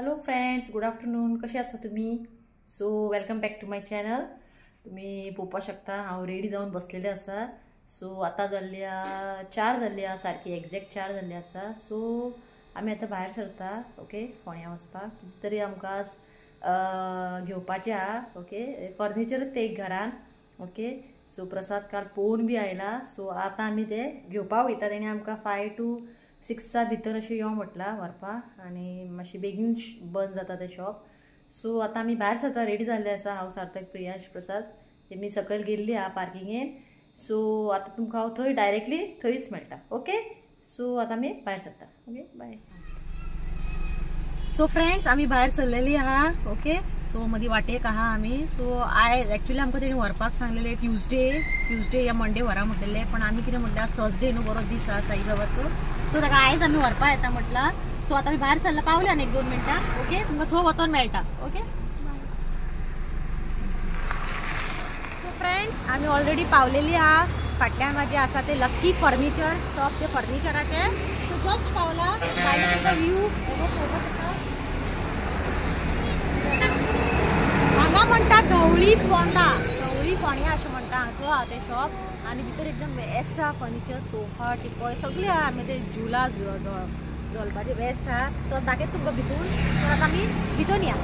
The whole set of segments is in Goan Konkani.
Hello friends, good afternoon. कशे आसा तुमी? So welcome back to my channel. तुमी पळोवपाक शकता हांव रेडी जावन बसलेले आसा। सो आतां जाल्ली 4 जाल्ली आसा, सारकी एग्जॅक्ट 4 जाल्ली आसा। सो आमी आतां भायर सरता, ओके, फोंड्या वचपाक। कितें तरी आमकां घेवपाचें आहा, ओके, फर्निचरच तें एक घरान, ओके। सो प्रसाद काल पळोवन बी आयला। सो आतां आमी ते घेवपाक वयता। तेणी आमकां 5 to 6 भितर अशें यो म्हटलां व्हरपाक, आनी मातशें बेगीन बंद जाता तें शॉप। सो आतां आमी भायर सरता, रेडी जाल्ले आसा। हांव, सार्थक, प्रियांश, प्रसाद, तेमी सकयल गेल्ली आहा पार्किंगेन। सो आतां तुमकां हांव थंय डायरेक्टली थंयच मेळटा, ओके। सो आतां आमी भायर सरता, ओके, बाय। सो फ्रेंड्स, आमी भायर सरलेली आहा, ओके। सो मदीं वाटेक आहा आमी। सो आयज एक्चुअली आमकां तेणी व्हरपाक सांगलेलें ट्युजडे या मंडे व्हरा म्हटलेलें, पण आमी कितें म्हटलें आज थर्सडे न्हू, बरो दीस आहा साईबाबाचो। सो ताका आयज आमी व्हरपाक येता म्हटलां। सो आतां आमी भायर सरला, पावले आनी 1-2 मिनटां, ओके। तुमकां थंय वचोन मेळटा, ओके। सो फ्रेंड्स, आमी ऑलरेडी पावलेली आहा। फाटल्यान म्हाजें आसा तें लक्की फर्निचर शॉप, तें फर्निचराचें। सो जस्ट पावला, भायलो व्यू पळोवपाक शकता। हांगा म्हणटा ढवळी फोंडा, ढवळी फोंड्या अशें म्हणटा हांगा आहा तें शॉप। आनी भितर एकदम बेस्ट आहा फर्निचर, सोफा, टिपॉय सगळें आहा। आमी ते झुला झोलपाचें बेस्ट आहा। सो दाखयता तुमकां भितून। सो आतां आमी भितून या।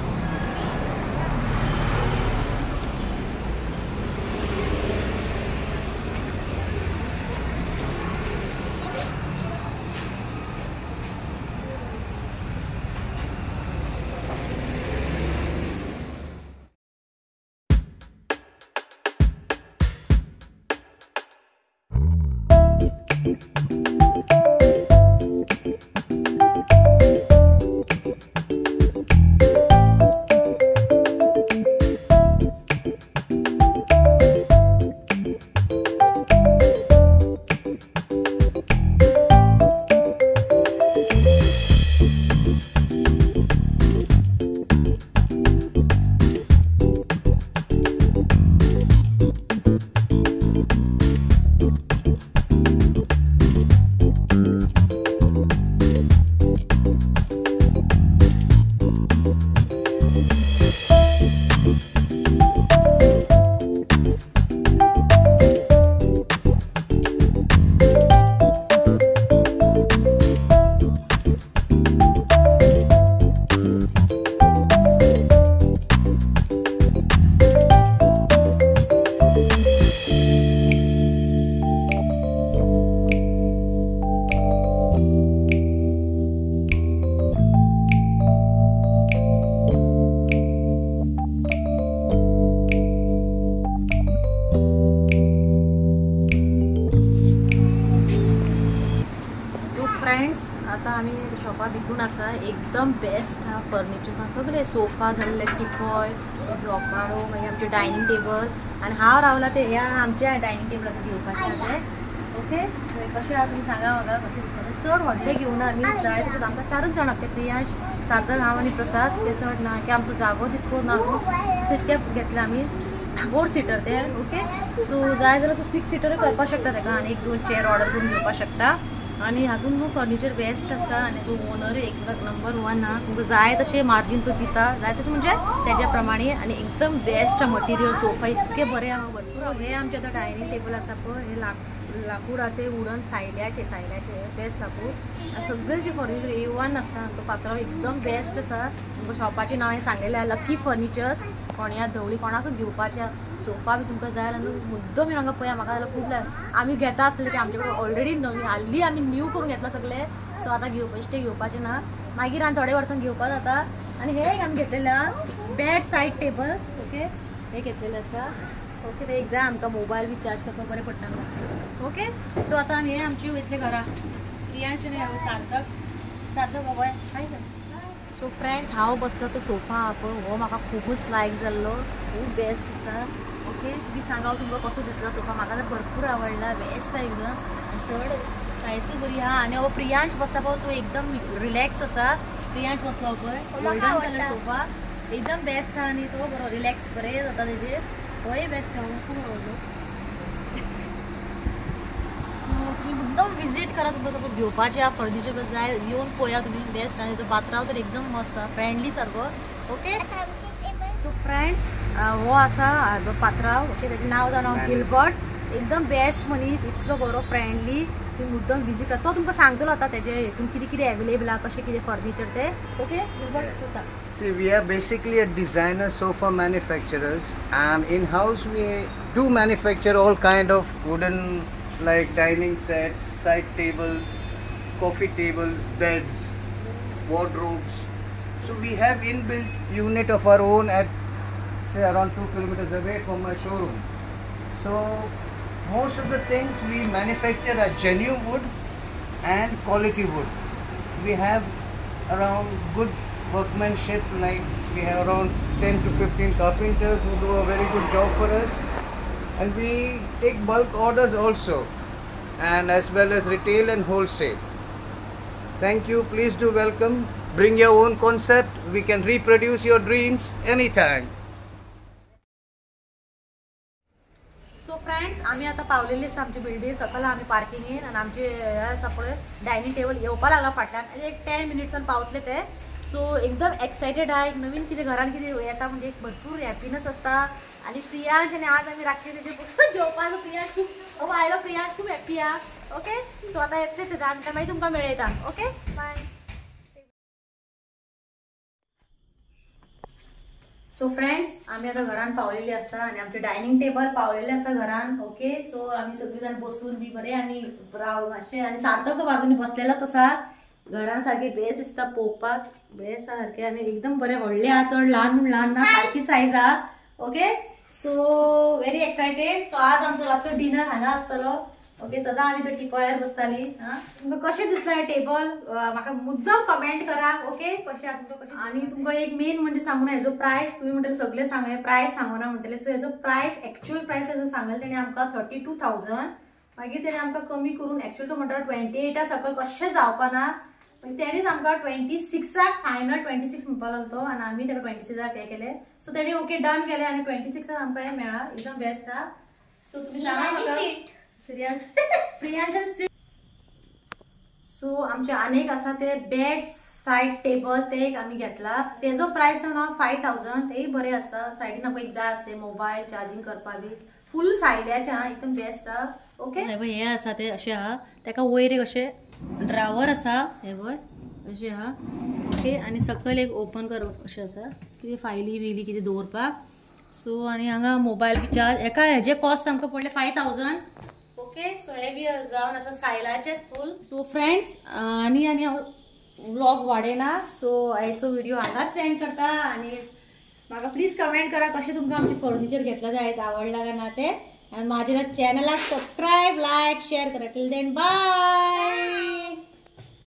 आतां आमी शॉपा भितून आसा। एकदम बेस्ट आहा फर्निचर सगळे, सोफा जाल्ले, टिपॉय, झोपाळो, मागीर आमचें डायनींग टेबल। आनी हांव रावला ते ह्या आमच्या डायनींग टेबलाचेर घेवपाचें आहा तें, ओके। सो कशें आहा तुमी सांगा म्हाका, कशें दिसता। चड व्हडलें घेवना आमी, जाय तशें आमकां 4च जाणां, ते प्रियांश, सार्थक, हांव आनी प्रसाद। ते चड ना की आमचो जागो तितको ना न्हू, तितके घेतले आमी 4 सीटर ते, ओके। सो जाय जाल्यार तूं 6 सीटरूय करपाक शकता तेका, आनी 1-2 चेअर ऑर्डर करून घेवपाक शकता। आनी हातून न्हू फर्निचर बेस्ट आसा। आनी तो ओनर एक नंबर 1 आहा। तुमकां जाय तशें मार्जीन तो दिता, जाय तशें म्हणजे तेज्या प्रमाणे। आनी एकदम बेस्ट आहा मटिरियल, सोफा इतके बरें आहा भरपूर। हें आमचें आतां डायनींग टेबल आसा पळय, हें लाकूड आहा तें वुडन, सायल्याचें, सायल्याचें बेस्ट लाकूड। आनी सगळें जें फर्निचर A1 आसा। तो पात्रांव एकदम बेस्ट आसा। तुमकां शॉपाचें नांव हांवें सांगलेलें आहा, लक्की फर्निचर्स, फोंड्या धवळी। कोणाकूय घेवपाचें सोफा बी तुमकां जाय जाल्यार मुद्दम येवन हांगा पळया। म्हाका जाल्यार खूब जाय। आमी घेता आसतले की आमचे कडेन ऑलरेडी नवी हाल्ली आमी न्यू करून घेतला सगळे। सो आतां बेश्टें घेवपाचें ना, मागीर आनी थोडे वर्सां घेवपा जाता। आनी हे एक आमी घेतलेलें आहा बेड सायड टेबल, ओके, हे घेतलेलें आसा, ओके। ते एक जाय आमकां मोबायल बी चार्ज करपाक बरें पडटा न्हू, ओके। सो आतां आमी हे आमची वयतले घरा, प्रियांश आनी हांव, सार्थक, सार्थक बाबा हाय। सो फ्रेंड्स, हांव बसला तो सोफा आहा पळय, हो म्हाका खुबूच लायक जाल्लो, खूब बेस्ट आसा, ओके। तुमी सांगा तुमकां कसो दिसला सोफा। म्हाका तर भरपूर आवडला, बेस्ट आहा एकदम, चड प्रायसूय बरी आहा। आनी हो प्रियांश बसता पळय, तो एकदम रिलॅक्स आसा। प्रियांश बसलो पळय, गोल्डन कलर सोफा एकदम बेस्ट आहा। आनी तो बरो रिलॅक्स बरें जाता तेजेर, होय बेस्ट आहा, खूब आवडलो। सो तुम्ही मुद्दम विजीट करा. तुमकां सपोज घेवपाचें आहा फर्निचर जाय येवन पळया तुमी. बेस्ट आनी हेजो बात्राव तर एकदम मस्त आहा, फ्रेंडली सारको. ओके सो फ्रेंड्स हो आसा हाजो पात्राव. ओके तेजें नांव जावन हांव गिलबर्ट. एकदम बेस्ट मनीस, इतलो बरो फ्रेंडली. तुम्ही मुद्दम विजीट करा. तो तुमकां सांगतलो आतां तेजे हितून कितें कितें एवेलेबल आहा, कशें कितें फर्निचर ते. ओके गिलबर्ट तूं सांग. See, we are basically a designer sofa manufacturers, and in-house we do manufacture all kind of wooden, like dining sets, side tables, coffee tables, beds, wardrobes. So we have inbuilt unit of our own at say around 2 kilometers away from my showroom. So most of the things we manufacture are genuine wood and quality wood. We have around good workmanship, like we have around 10 to 15 carpenters who do a very good job for us, and we take bulk orders also, and as well as retail and wholesale. Thank you. Please do welcome. Bring your own concept. We can reproduce your dreams anytime. So friends आमी आतां पावलेली आसा आमची बिल्डींग सकयल. आमी पार्किंगेन आनी आमचे हे आसा पळय डायनींग टेबल येवपा लागला फाटल्यान. एक 10 मिनिट्सान पावतले ते. सो एकदम एक्सायटेड आहा. एक नवीन कितें घरान कितें येता म्हणजे एक भरपूर हॅपीनस आसता. आनी प्रियांश आनी आज आमी रातचें तेजेर बसून जेवपाक. प्रियांश खूब आयलो, प्रियांश खूब हॅप्पी आहा. ओके सो आतां येतले ते 10 मिनटां मागीर तुमकां मेळयता. Okay bye. So friends आमी आतां घरान पावलेली आसा आनी आमचें डायनींग टेबल पावलेलें आसा घरान. ओके सो आमी सगळीं जाण बसून बी बरें आनी राव मातशें. आनी सार्थक बाजूनी बसलेलोच आसा. घरान सारकें बेस्ट दिसता पळोवपाक, बेस्ट आसा सारकें आनी एकदम बरें व्हडलें आहा, चड ल्हान म्हूण ल्हान ना, सारकी सायज आहा. Okay so very excited. So आज आमचो रातचो डिनर हांगा आसतलो. ओके सदां आमी तो टिपॉयार बसताली. हां तुमकां कशें दिसलां हें टेबल म्हाका मुद्दम कमेंट करा. ओके कशें आहा तुमकां कशें. आनी तुमकां एक मेन म्हणजे सांगूना हेजो प्रायस. तुमी म्हणटले सगळें सांगलें, प्रायस सांगूना म्हणटले. सो हेजो प्रायस एक्चुअल प्रायस हेजो सांगलें तेणें आमकां 32,000. मागीर तेणें आमकां कमी करून एक्चुअल तो म्हणटा 28 सकयल कशें जावपा ना, मागीर तेणेच आमकां 26 फायनल 26 म्हणपाक लागलो तो. आनी आमी ताका 26 हें केलें. सो तेणें ओके डन केलें आनी 26 आमकां हें मेळ्ळां. एकदम बेस्ट आहा. सो तुमी सांगा म्हाका. प्रियांश. सो आमचे आनेक आसा ते बेड सायड टेबल ते एक आमी घेतला. तेजो प्रायस ना 5,000. तेय बरें आसा. सायडीन आमकां एक जाय आसले मोबायल चार्जींग करपा बी फूल सायल्याचे आहा, एकदम बेस्ट आहा. ओके हे आसा ते अशें आहा. तेका वयर एक अशें ड्रावर आसा, हे पळय अशें आहा. ओके आनी सकयल एक ओपन कर अशें आसा कितें फायली बियली कितें दवरपाक. सो आनी हांगा मोबायल बी चार्ज एका हेजे कॉस्ट आमकां पडले 5,000. ओके सो हे बी जावन आसा सायलाचे फूल. सो फ्रेंड्स आनी आनी हांव व्लॉग वाडयना. सो आयचो व्हिडिओ हांगाच एंड करता. आनी म्हाका प्लीज कमेंट करा कशें तुमकां आमचें फर्निचर घेतलां तें आयज आवडलां काय ना तें. आनी म्हाज्या चॅनलाक सबस्क्रायब लायक शेअर करा. Till then bye.